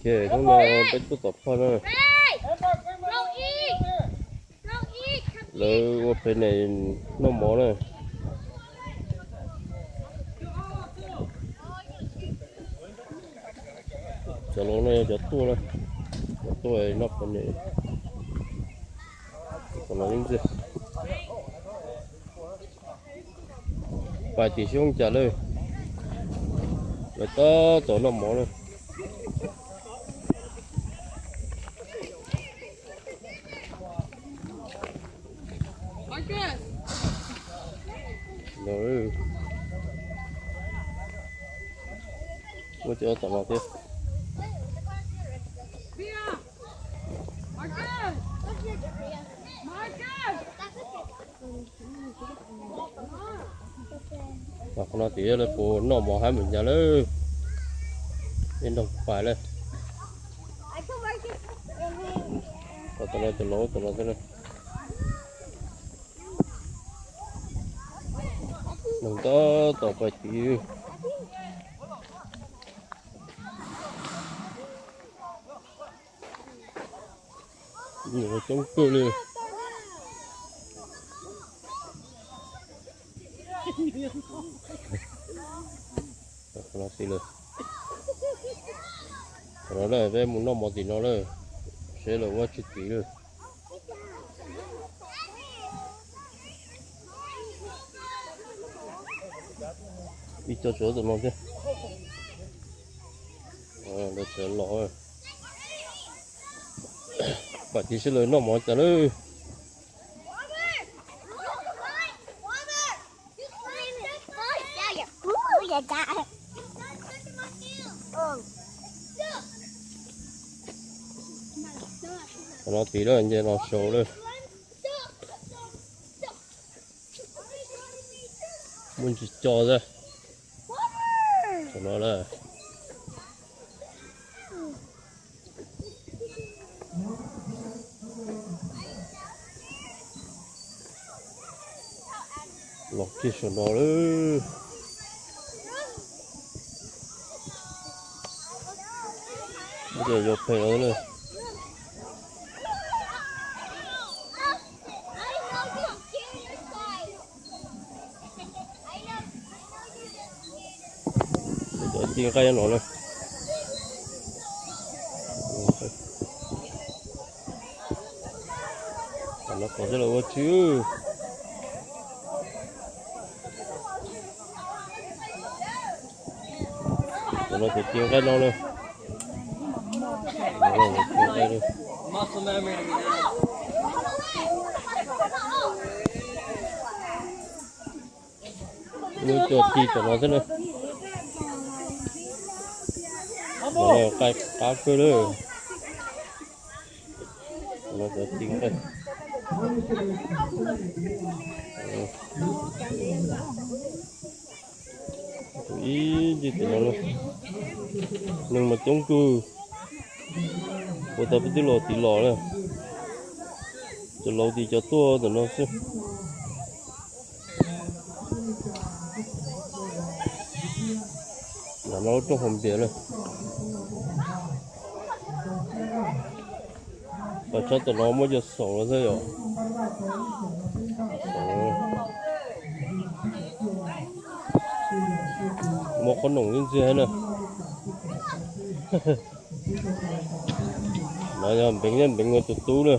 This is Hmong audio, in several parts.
Ces hnub no peb tuaj tom phaj na, lawv ua pem ne noj mov na. Cov laus no yog cov tuaj na, cov tuaj noj pem ne, cov laus ib ntxwg. Pais tim sib hoob cas lawm, lawv tab tom noj mov na. Muaj cov tom no thiab. Qhov no ces yog lawv puas noj mov hab mus nyas lawm, ib nroog pais lawm. Tom no cov laus tom no thiab. Neeg tab tom pais tid. Coob kawg li. Qhov no tim lawm. Qhov no lawm peb mus noj mov tim no lawm, seb lawv ua tsis tid lawm. Ib co tsuav tom no thiab. Lawv tseem los. Pais tid seb lawv noj mov cas lawm. Qhov no tid lawm, nce no saud lawm. Muaj ntsis co xwb. Qhov no lawm. Los kiag saum no lawm. Muaj cov yuav pem no na. Cov ci nqaij no na. Tam no tom seb lawv ua tsi. Tam no cov ci nqaij no na. Muaj cov ci tom no thiab na. Qab kawg lawm. Tam no cov ci nqaij. Ib ncig tim no, neeg mas coob kawg. Ua tau peb twb los tim los na. Cov laus tim cov tuaj tam no xwb. Nram no lub rooj hav npias na. Pas tshab tom no muaj cov xaum no xwb yom. Muaj qhob noom ib ntxiag na. No yog npeev, npeev ua tus tub na.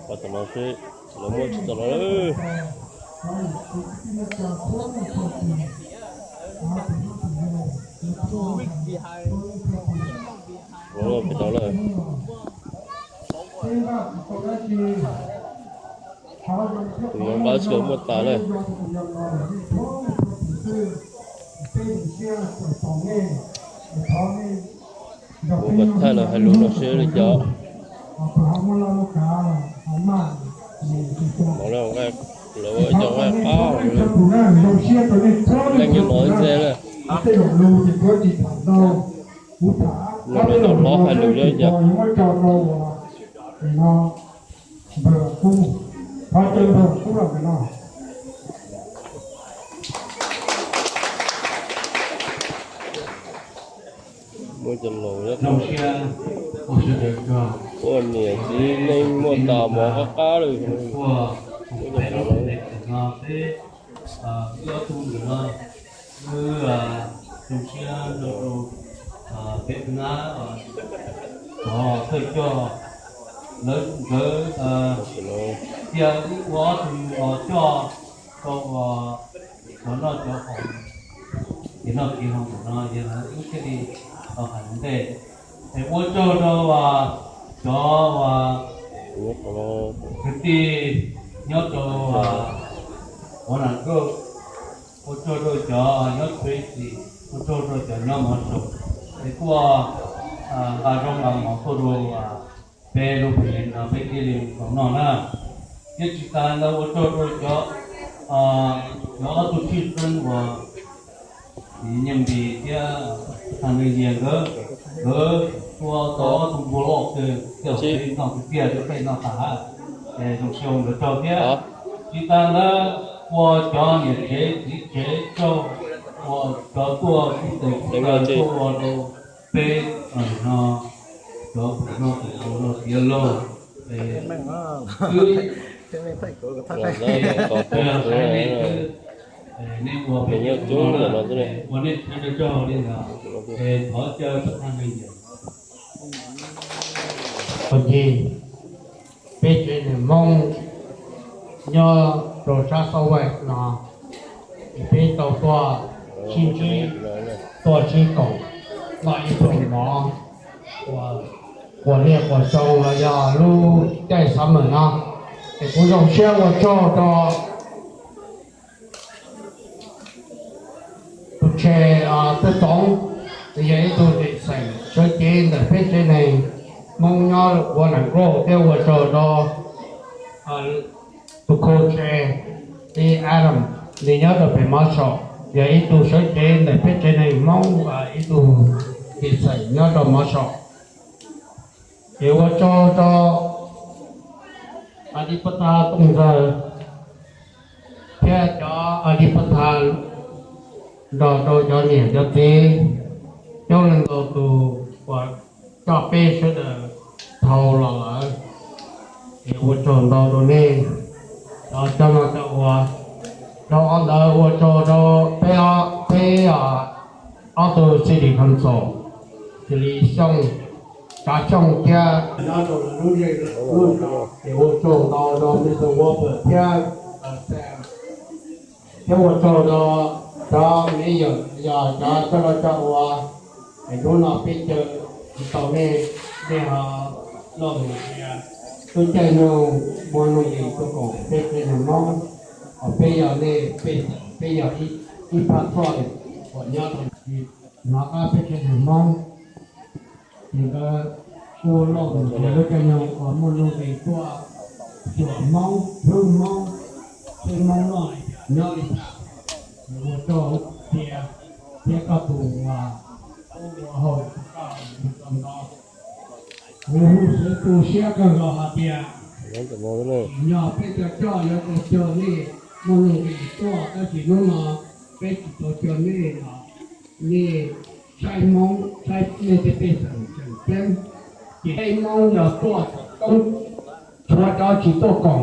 Pab tom no seb lawv muaj tsis tau no. Lawv pem no lawm. Tus yoov nqa tsis muaj tas lawm. Kuv kom thaij lawv hais lus no seb li cas. Lawv cov nqaij qab, leej nyuag no ntse lawm. Lawv cov hlob hais lus li cas. Npawg Kub, thov caw npawg Kub los ntawm no. Cov laus nyob, ua niam txiv neej muaj tas mov qab qab lawm. Wb ob tug ntawm no, wb zoo siab nrog rau peb tus nab, cov thawj coj, lawv nkawd thiaj wb ua ob tug los coj rau cov noj cov haus, ces noj kev haus ntawm no yog lawv wb thiaj li tau hais ua ntej. Es ua tsaug rau cov kwv tij nyob rau Huav Nas Nkauj, ua tsaug rau cov nyob Tracy, ua tsaug rau cov nyob Mov Saum, es kuj nqa zoo nqa mov tuaj rau peb lub pem no peb thiaj li tau noj na. Thiab tsis tas ntawd ua tsaug rau cov, cov ob tug tshwj xeeb uas Nyiaj Npis thiab Thaj Neej Yias nkawd, nkawd tua tau ob tug npua loj kawg, thiaj li noj kwv tij thiab peb noj tas. Es zoo siab ua nkawd tsaug thiab. Tsis tas ntawd ua cov niam tsev txiv tsev tsaug, ua cov tuaj sib tes sib taw tuaj ua rau peb no, cov pum noj pum haus no tiav log, twb los ntawd yog tos peb, nej ua peb cov no, ua nej tsaug li ntawd, es thov caw Thaj Neej Yias. Peb tsev neeg Hmoob nyob rau sab South West no, es peb tau tuaj sib ntsib, tuaj sib koom, noj ib pluag mov, quas liaj quas xyoo los yog lub caij summer no, es kuv zoo siab ua tsaug rau tus Tshe Txawj Txoov, nws yog ib tug xeem sawv cev ntawm peb tsev neeg Hmoob nyob Huav Nas Nkauj thiab ua tsaug rau tus Kho Tshe, Adam, nws nyob rau pem Mov Saum, yog ib tug sawv cev ntawm peb tsev neeg Hmoob, ib tug xeem nyob rau Mov Saum. Ces ua tsaug rau As Lis Pas Thas Tooj Ntxawg thiab cov As Lis Pas Thas nrog rau cov niam cov txiv, coob leej ntau tus uas coj peb sawv daws dhau los lawm. Es ua tsaug ntau rau nej cov coj noj coj ua. Rau qhov ntawd ua tsaug rau peb, peb ob tug City Council, xws li Xyooj, Tsav Xyooj thiab nyob rau lub zej lub zos, ces ua tsaug ntau rau Mister Walker thiab Sam, thiab ua tsaug rau cov me nyuam yog cov coj noj coj ua. Es hnub no peb caw tsis tau nej, nej ho loj mus tias lub caij nyoog muaj nuj nqis tuaj koom peb tsev neeg Hmoob, os peb yog nej pej xeem, peb yog ib phab txoj uas nyob rau hnov qab peb tsev neeg Hmoob. Ces nkawd kuj loj mus tias lub caij nyoog uas muaj nuj nqis tuaj xyuas Hmoob, hlub Hmoob, peb Hmoob noj li cas nyob li cas. Ua tsaug tias thiab koj tus ua, ua haum koj mus tau nto. Kuv hu xwv tu siab kawg nkaus hais tias yog peb cov coj yuav tau cog nej muaj nuj nqis tuaj, tab sis hnub no peb tsis tau cog nej los nej saib Hmoob, saib nej tej pej xeem tseem ceeb. Ces peb Hmoob yog tuaj coob, tshuav cov tsis tuaj koom,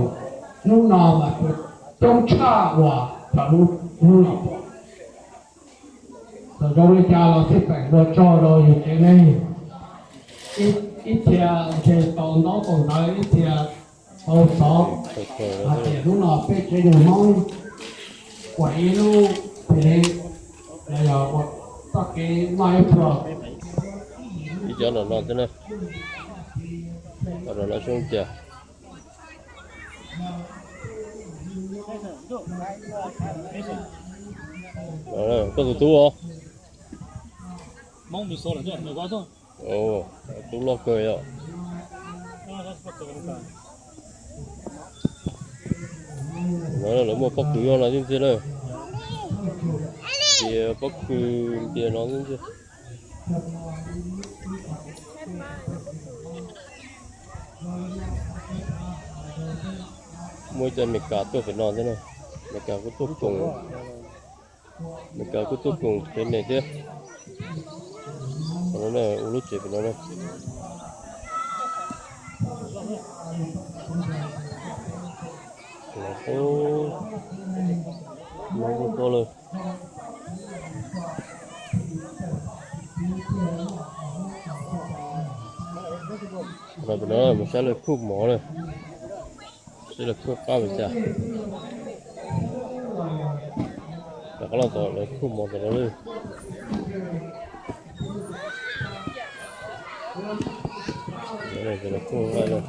hnub no mas coob tshaj uas cov hnub no tuaj. Txawm zoo li cas los xij peem ua tsaug rau yus tsev neeg. Ib txhia ntshe tau ntaub tau ntawv, ib txhia tau xov hais tias hnub no peb tsev neeg Hmoob ua ib lub phev los yog ua txoj kev noj ib pluag. Ib cov no no xwb na, no no xyoob cia. Koj tus tub os. Tub loj kawg yom. No lawv muaj pob kws no ntxiv ntxiv lawm. Ntias pob kws ntias no ntxiv ntxiv. Muaj ib co Amelikas tuaj pem no thiab na. Amelikas kuj tuaj koom, Amelikas kuj tuaj koom peb neeg thiab. Ua lub tsev pem no na. Los tub, no kuj tuaj lawm. Pem no mus saib lawv phuj mov na. Saib lawv phuj qab li cas. Rov qab los tom lawv phuj mov tom no lawm. Lawv phuj nqaij na.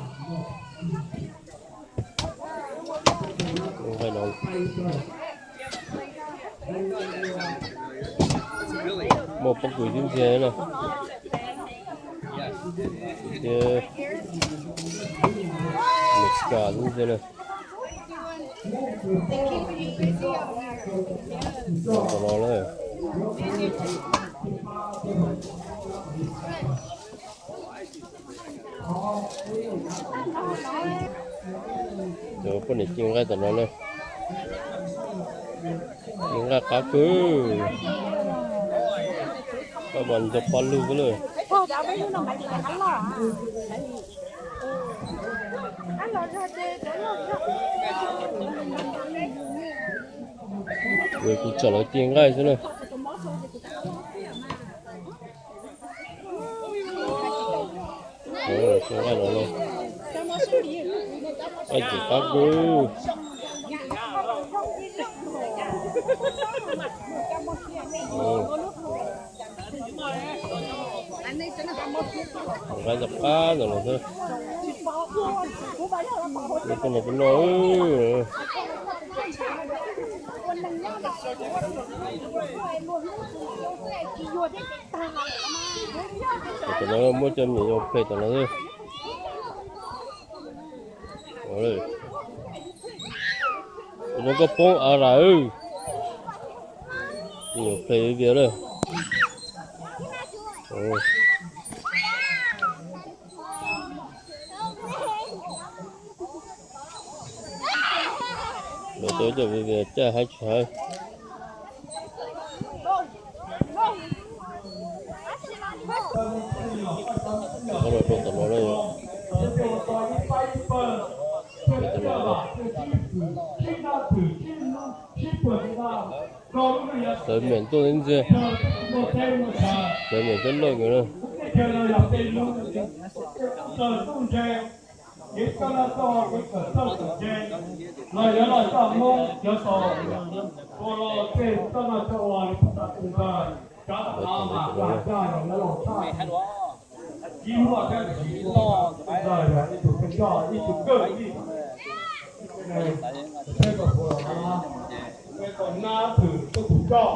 Phuj nqaij no. Muaj pob kws tib ntxiag na. Thiab Mexica tib ntxiag na. Tom no na. Cov poj niam ci nqaij tom no na. Ci nqaij qab kawg. Koj mas nco pov lug kawg lawm. Kuv tsom lawv ci nqaij xwb na. Nqaij no na, nqaij txiv qab kawg. Nqaij txiv qab ntawm no xwb. Ua koj no koj noj. Tom no muab cov me nyuam yaus pleg tom no xwb. Ua no koj poob av lawm. Me nyuam pleg viv vias lawm. Lawv tau coj viv vias caj haib tsis haib. Qab no rau tom no na. Tom no na. Lawv mem tuaj ib ntxiag. Lawv mem tuaj loj nkawd na. Ces koj no txoj kev kawm txawj kawm ntse los yuav los txoj Hmoob cov tau ua los tej txoj no tau ua li pub tas tus ntawd cov tau mas lam coj los yuav los txoj Tsis muaj thiab, tsis muaj tus ntawd yog ib tug pheej coj ib tug kawg ib tug. Peb tau hu los no, peb tau nab thwm peb tus coj,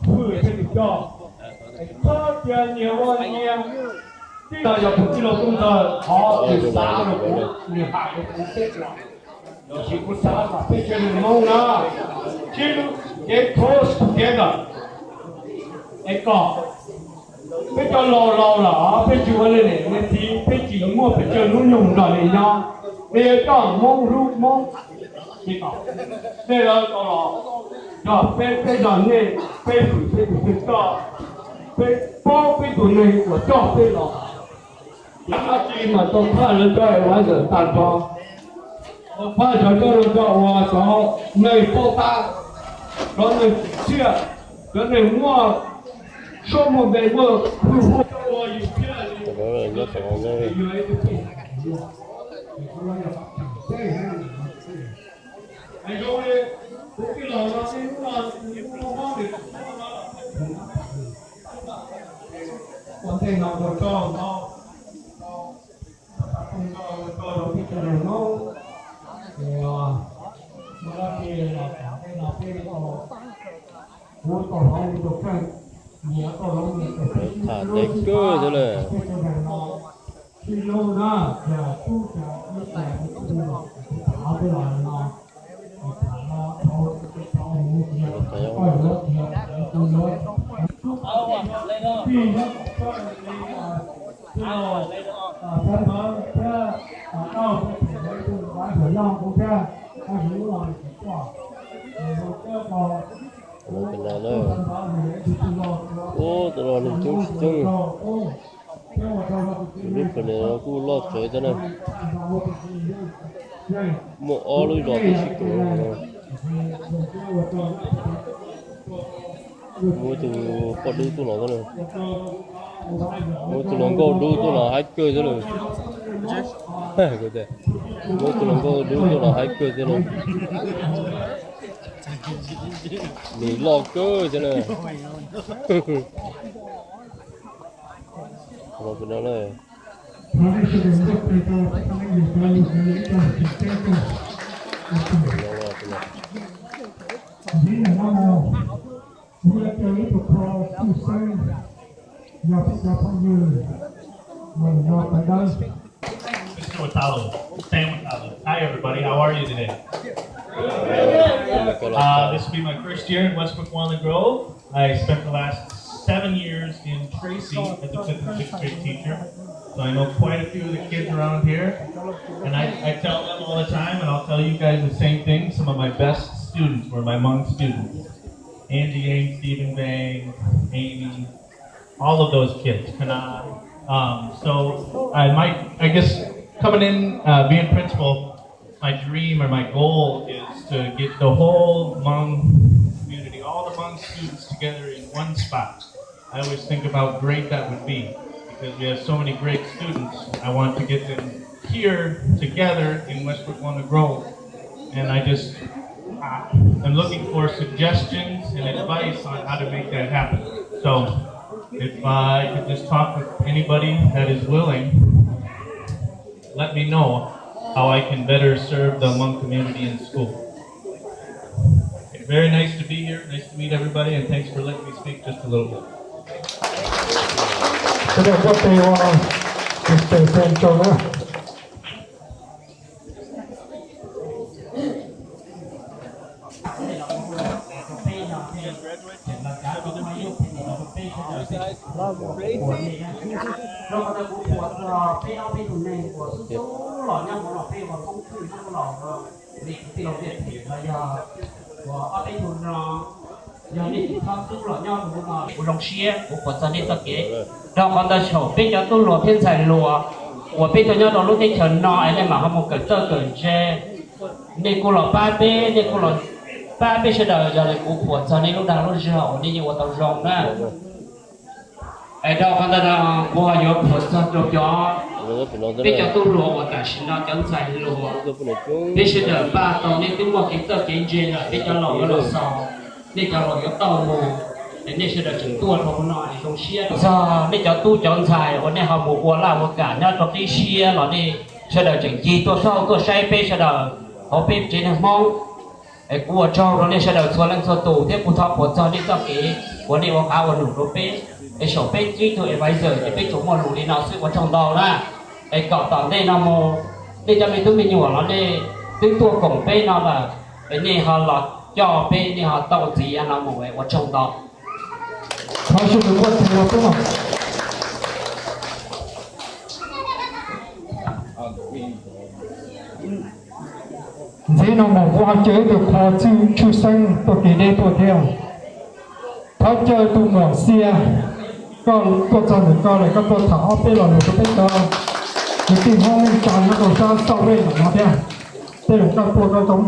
hwj peb tus coj. Txhob cia nyias ua nyias. Tij laug yog tus tij laug tub ntawd, qhov nws xav rau kuv, nws hais rau kuv teb los. Los sis kuv xav kom peb tsev neeg Hmoob na, sib kev close together. Es kom peb cov laus laus lawm peb tsis ua li niam li txiv, peb tsis muaj pes tsawg hnub nyoog nrog nej nyob, nej yuav coj Hmoob hlub Hmoob. Ces kom nej lawv tau los nrog peb, peb nrog nej, peb hwm peb tus kheej coj, peb paub peb tus neeg uas coj peb los. Yog dab tsi mas tau phaj lawv cov advisor tag nrho, tau phaj cov coj los coj uas cov neeg paub tab, cov neeg tsim txiaj, cov neeg muaj suab muaj npe muaj hwj huam ua yus thiaj li yog ib tug pej xeem. Ua ntej no ua tsaug ntau, ua tsaug rau peb tsev neeg Hmoob, es muaj dab tsi los tom ntej no peb kuv tau hloov tus kheej, nyias tau hloov nyias tus kheej. Tham ntev kawg xwb lawm. Peb tsev neeg no sib hlub na, yog tub tas ib tas tus los kuv tham peb los no. Ub, tus no Neeg coob tsis coob, lub pem no kuj loj tsawv thiab na. Muaj ob lub zos twb sib koom no. Muaj tus poj dub tuaj los thiab na. Muaj tus hluas nkauj dub tuaj los haib kawg thiab lawm. Muaj tus hluas nkauj dub tuaj los haib kawg thiab lawm. Nws loj kawg thiab na. Los pem no na. Mister Watalo, Sam Watalo. Hi, everybody. How are you today? Uh, this will be my first year in Westbrook Walnut Grove. I spent the last seven years in Tracy as a fifth and sixth grade teacher, so I know quite a few of the kids around here. And I, I tell them all the time, and I'll tell you guys the same thing. Some of my best students were my Hmong students. Angie Yang, Stephen Bang, Amy, all of those kids. Kana. Um, so I might, I guess, coming in, uh, being principal, my dream or my goal is to get the whole Hmong community, all the Hmong students together in one spot. I always think of how great that would be because we have so many great students. I want to get them here together in Westbrook Walnut Grove. And I just, uh, am looking for suggestions and advice on how to make that happen. So if I could just talk with anybody that is willing, let me know how I can better serve the Hmong community in school. Okay, very nice to be here. Nice to meet everybody, and thanks for letting me speak just a little bit. Mister Central na. Rau qhov ntawd kuv thuam txog peb ob peb tus neeg uas xub xub los nyob hauv no, peb uas thoob twg nyob los, vim kuv tij laug Viaj Thim los yog uas ob peb tus no, yog nej tsis txhob xub los nyob hauv no, kuv zoo siab kuv thuam txog nej txoj kev. Rau qhov ntawd thaum peb cov tub hluas thiab ntxhais hluas uas peb tuaj nyob rau lub teb chaws no es nej mam ho mus kawm txawj kawm ntse, nej kuj los pab peb, nej kuj los pab peb sawv daws, yog li kuv thuam txog nej lub dag lub zog uas nej yeej ua tau zoo na. Es rau qhov ntawd no kuv ho yuav thuam txog rau cov, peb cov tub hluas uas tam sim no cov ntxhais hluas, peb sawv daws npaj tau nej twb muaj kev txawj kev ntse lawm, peb cov laus yuav los xaus, nej cov laus yuav tau mus, es nej sawv daws tseem tuaj rau hauv no es zoo siab txog nej cov tub cov ntxhais uas nej ho mus ua laj ua kam nyob rau qib siab los nej sawv daws tseem ncig tuaj saib tuaj saib peb sawv daws hauv peb tsev neeg Hmoob. Es kuv ua tsaug rau nej sawv daws txhua leej txhua tus thiab kuv thov thuam txog nej txoj kev uas nej ua qav ua num rau peb. Es saum peb ib tug advisor ces peb tsuas muaj lus li no xwb, ua tsaug ntau na. Es kom tom ntej no mus nej cov me tub me nyuam los nej twb tuaj koom peb no lawm, es nej ho los coj peb, nej ho tau txiv no mus, ua tsaug ntau. Thov sawv daws muab tes los peb no. Ntxiv no mus kuv ho caw ib tug qhua txwj tshwj xeeb tuaj kev deb tuaj thiab. Thov caw tus muam Xia, koj tuaj txog ntawm koj lawm, koj tuaj tham ob peb lo lus rau peb cov kwv tij Hmoob neej tsa nyob rau sab South Ridge no thiab. Tej zaum koj tuaj koj tau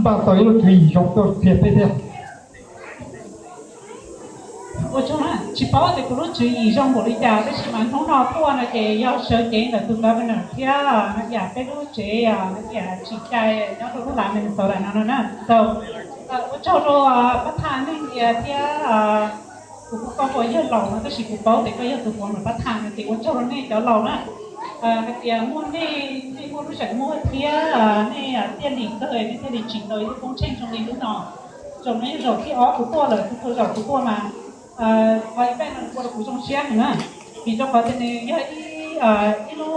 npaj tau ib lub tswv yim zoo tuaj qhia peb thiab. Ua tsaug na, tsis paub tias kuv lub tswv yim zoo npaum li cas, tab sis mas hnub no tuaj no ces yog sawv cev ntawm tus governor thiab no tias peb lub tsev no tias tsim cai nyob rau lub lav Minnesota no no na. So ua tsaug rau pab tham neeg tias thiab kuv kuj koj ua yawg laus no tab sis kuv paub tias koj yog tus former pab tham no ces ua tsaug rau nej cov laus na. Hais tias muaj nej, nej muaj lub zeem muag thiab nej thiaj li kawg, nej thiaj li tsim tau ib lub koob tsheej zoo li lub no. Zaum no yog zaum thib ob kuv tuaj lawm, kuv tau zaum kuv tuaj mas qhov ib peb no ua rau kuv zoo siab heev na, vim rau qhov tias nws yog ib, ib lub,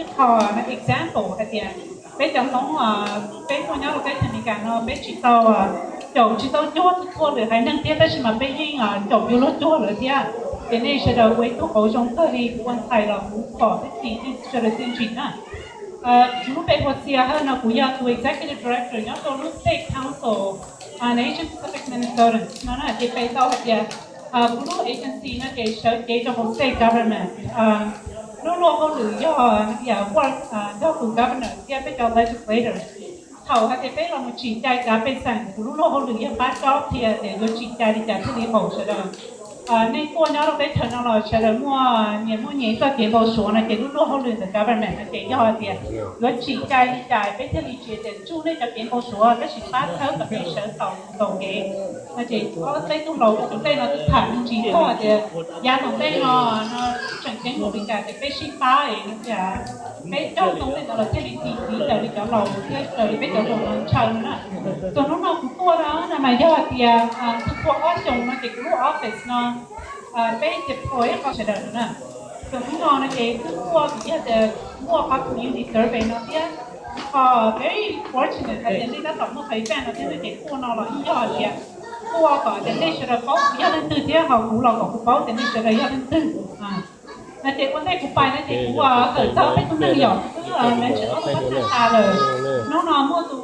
ib qho example hais tias peb cov Hmoob peb tuaj nyob rau teb chaws Amelikas no peb tsis tau caum tsis tau cuag tuaj lwm haiv neeg thiab, tab sis mas peb yeej caum yuav luag cuag lawm thiab. Ces nej sawv daws ua ib tug qauv zoo kawg li, kuv ua ntxhais los kuv pom thiab txi sawv daws txiaj ntsig na. Kuv lub npe hu ua Xia Hawj no, kuv yog tus executive director nyob rau lub state council Nation Pacific Minnesotans no na, ces pe tau hais tias Kuv lub agency no ces sawv cev rau hauv state government. Lub luag hauj lwm yog, yog ua, yog tus governor thiab peb cov legislators. Thaum hais tias peb los mus tsim cai kav pej xeem, kuv lub luag hauj lwm yog pab tsob qhia tias yuav tsim cai li cas thiaj li haum sawv daws. Nej tuaj nyob rau teb chaws no los sawv daws muaj nyias muaj nyias txoj kev npau suav no ces lub luag hauj lwm ntawm government no ces yog tias yuav tsim cai li cas peb thiaj li tsis tias tsuj nej cov kev npau suav tab sis pab txhawb kom nej sawv tau mus taus kev. No ces ob peb tug laus tus ntej no twb tham me ntsis txog tias yav tom ntej no no tseem ceeb mus li cas ces peb sib pab es no tias peb coj ntoo tej ntawd los thiaj li txi txiv raws li cov laus thiab raws li peb cov laus no ntshaw no na. Txog hnub no kuv tuaj no no mas yog tias twb qua ob xyoos no ces kuv lub office no peb deploy qhov sawv daws no na. Txog hnub no no ces twb qua vim yog tias muaj qhov community survey no thiab qhov very fortunate hais tias nej tab tom muaj qhov event no thiab no ces qua no los yeej yog tias qua kom tias nej sawv daws paub kuv yog leej twg thiab ho kuv los kom kuv paub tias nej sawv daws yog leej twg. No ces ua ntej kuv pais no ces kuv hawm txog peb tug neeg yom, twb mention ob tug pab txhawb tas lawm. Hnub no muaj tus